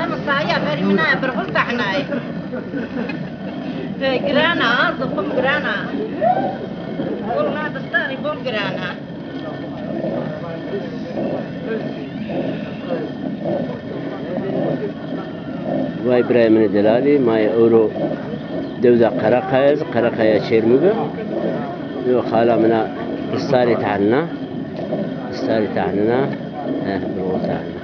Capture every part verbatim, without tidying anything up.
Ama saya berî min a, birxul tehnayê. Te giran a, ziqum giran a. Willa bistarî bol giran a. Vay birayê min ê delalî, ma yê ewro dewda Qereqaya zî, Qereqaya Çêrmûge. Yo xala min a bistarî tehnina. Bistarî tehnina. Eh, birxul tehnina.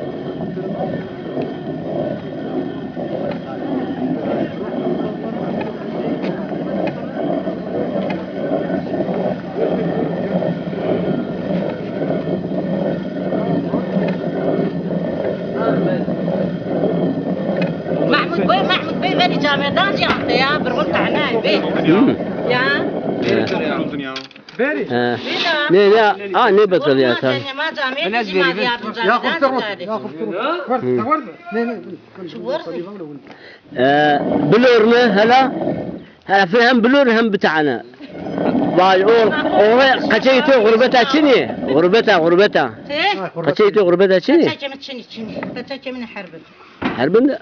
Mahmud Bey, Mahmud Bey, verî camedan jî ante ya, birxul tehnayê bê. Hı. Ya. He. He. Nê, nê, a, nê betal ya, tamam. Ya xo ser rot, ya xo ser rot. Hı. Nê, nê. E, bilorne hela, hela fir hem bilor hem bitane. Vay, o, o qeçey to gurbeta çinî? Gurbeta, gurbeta. Qeçey to gurbeta çinî? Qeçekê mi çinî, çinî. Qeçekê mi herbin. Herbin de?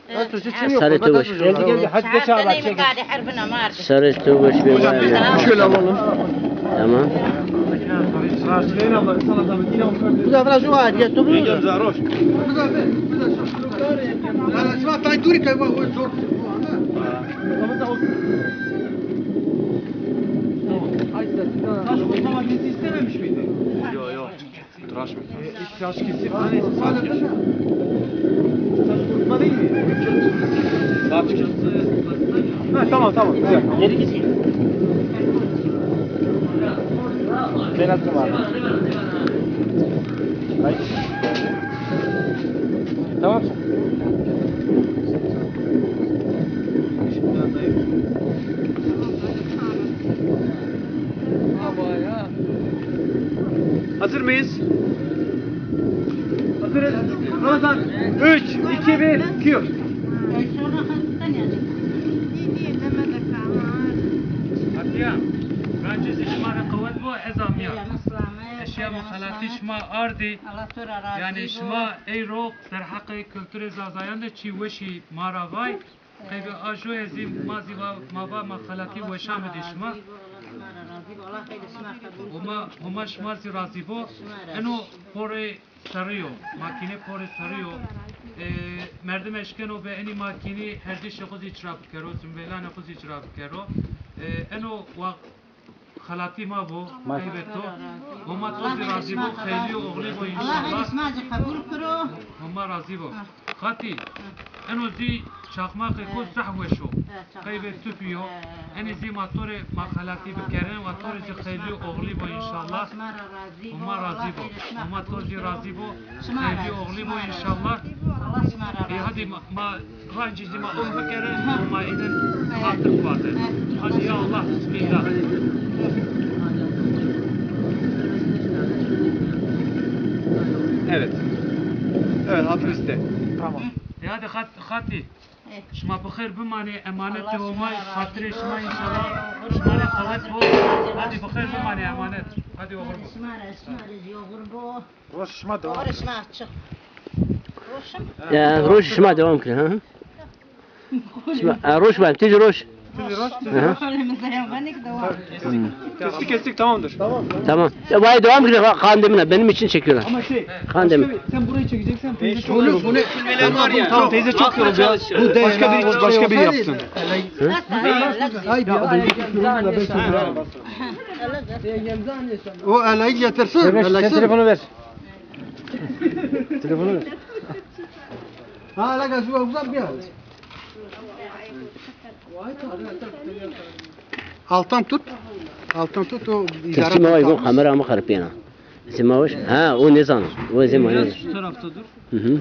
Sarê to weş. Sarê to weş be. Şöyle alalım. Tamam. Bu da biraz şu var ya, tu bu. Şu an tay duri kayma, o zor. Taş koyma makinesi istememiş miydi? Yok, yok. Tıraş mı? E, tıraş kesip hani saç, saç kurutma değil mi? Saç. Ha, tamam, tamam, güzel. Ben attım abi. Hayır. Tamam. Hazır mıyız? Hazırız. Ramazan. Üç, iki, bir, kür. Atiya, rancizî şima rê qewet bo, ez amîya. Eşya mi xelatî şima ardî. Yanî şima eyro derheqê kulturê Zazayan de çî weşî ma ra vay. Qeybê a joye zî ma zî va, ma va ma xelatî weşan bidê şima. Homa, Homa şima zî razî bo. Eno porê serrî yo, makîne porê serrî yo. E, merdim eşkeno be enî makînî herdişê xwu zî cira bikero, zumveylanê xwu zî cira bikero. E, eno wa Xelatî ma bo, qeybê to. Homa to zî razî bo, xeylî û oxlî bo înşallah. Allah xeylî şima zî qebul kiro. Homa razî bo. Xatî, eno zî çaxmaqê ko zehf weş o. Qeybê tupî yo. Enî zî ma to rê ma xelatî bikerin, wa to rê zî xeylî û oxlî bo înşallah. Homa razî bo. Homa to zî razî bo. Xeylî oxlî bo înşallah. Ê, hadî ma, ma rancî zî ma o bikere, ma înin xatir xwate. Hadî ya Allah, bismillah. Evet. Evet, hatır iste. Tamam. E, hadî xat-, xatî. Şima bi xêr bimanê, emanetê Homay, xatirê şima înşallah. Şima rê qewet bo. Hadî bi xêr bimanê, emanet. Hadî oxir bo. Şima rê, şima rê zî oxir bo. Roj şima dewam kir. Roj şima açık. Roj şima. Ya, roj şima dewam kir, ha? Şima, e, roj ben, tij roj. Tij roj, tij roj. Aha. Kestik, kestik, tamamdır. Tamam. Ya, vay, devam kir, ha, Kandemine, benim için çekiyorlar. Ama şey, Kandemine. Başka bir, sen burayı çekeceksen, teyze çok yoruldu. Tamam, teyze çok yoruldu ya. Başka bir, başka bir yapsın. Haydi ya. O eleği getirsin. Eleği sen telefonu ver. Telefonu ver. Ha, eleği uzak bir yer. Alttan tut. Alttan tut, o idare. Teslim ol, bu kamera mı kırıp yana? Teslim ol. Ha, o ne zaman? O zaman ne zaman? Şu tarafta dur. Hı hı.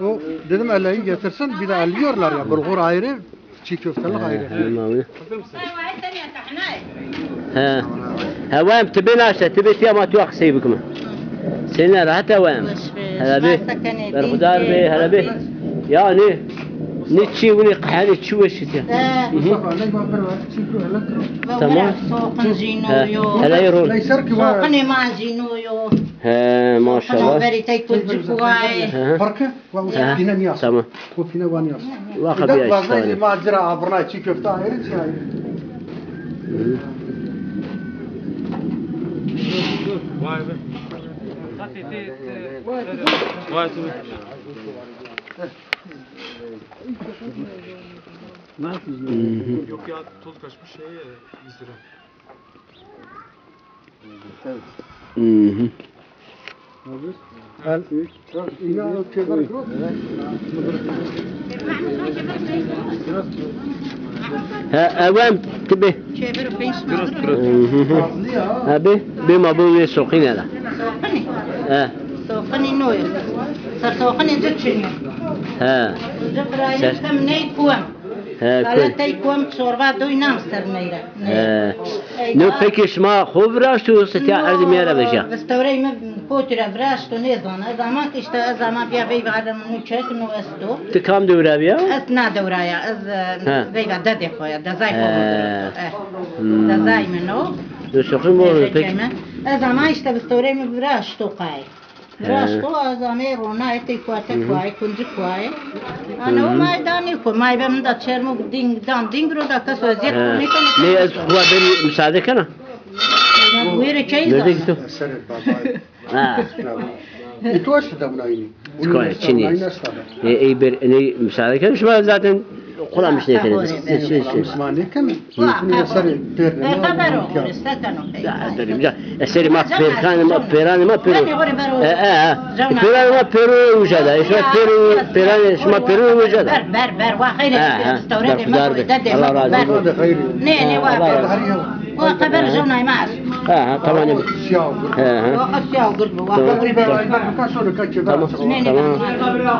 O, dedim, eleği getirsin, bir de elliyorlar ya, bulgur ayrı, çiğ köftelik ayrı. He, tamam abi. He. He, vayem, ti bê naşte, ti bê tiya ma tu qisey bikime. Sene rahat he, vayem. Hele bê. Berxudar bê, hele bê. Ya ne? Ne çi, ne qehre, çi weşit ya. Hı hı. Tamam. Soqin zîno yo. Hele ron. Soqinê ma zîno yo. He, maşallah. Tamam. Verî tek kuncik waye. Hı hı. Farkı? Wa Hı. pîne niyas. Tamam. Bu pîne wa niyas. Waxa Bir de biya lazım işte. Ma cira abrına çiğ köfte ayrı, çiğ ayrı. Vay be. Vay be. Yok ya, toz kaçmış şey, e, izdirim. Hı hı. He, ewem ti bê. Hı hı hı. Ha, bê, bê ma bo wê soqîne ra. Soqînî? He. Soqînî no yo. Ser soqînî ci çin yo. He. Ci birayî Ser- tem ney kuwem. He, Sare kuwem. Tey kuwem çorba doy nam ser ney ra. He. Ey, No a- pekê şima xo viraşto, yoksa tiya erdê mi ra veja? Vistewrey mi kotî ra viraşto, nêzana. Ez ama ki işte, ez ama biya veyva, no çek, no esto. Ti kam dewra biya? Ez na dewra ya, ez, e, He. veyva dedê xo ya, dezay xo He. mi viraşto. Eh. Hmm. Dezay mi no. Yo, soqîn mi o, Dezay pek- mi. Ez ama işte vistewrey mi viraşto qay. He. Raşto, ez amey rona, etey kuate Hı hı. kuaye, kuncik kuaye. Hı Ana hı. o may da nêko, may be min da çermo ding, dan ding ro da, keso eziyet He. nêkeno. Nê, ez xwa berî müsaade kena. Wêrê çeyî Nerede zana. gitti? Seret baba. Ha. E, tu aştı da buna yine. Çıkar, çini. E, ey bir, ne, müsaade kena. Şima zaten kulamış ne kena. Şey, şey, şey. Müslüman ne kena? Wa, Şunu ha, serê pêrine E, ma xebero, nikah. Sekeno. Ya, derim ya. E, serê ma pêrkanê ma, pêranê ma pêro. E, e, e. Pêranê ma pêro uca da. E, şima pêro, pêranê şima pêro uca da. Ber, ber, ber. Wa xeyr, E, e. Berxudar be. Allah razı olsun. Ne, ne, wa. Allah razı olsun. Wa xeber jonay ma. Ha, ha, tamam. Siyah olur. He, he. Wa siyah olur bu. Wa Tamam. xeber. Tamam, Ne, ne, tamam. ne.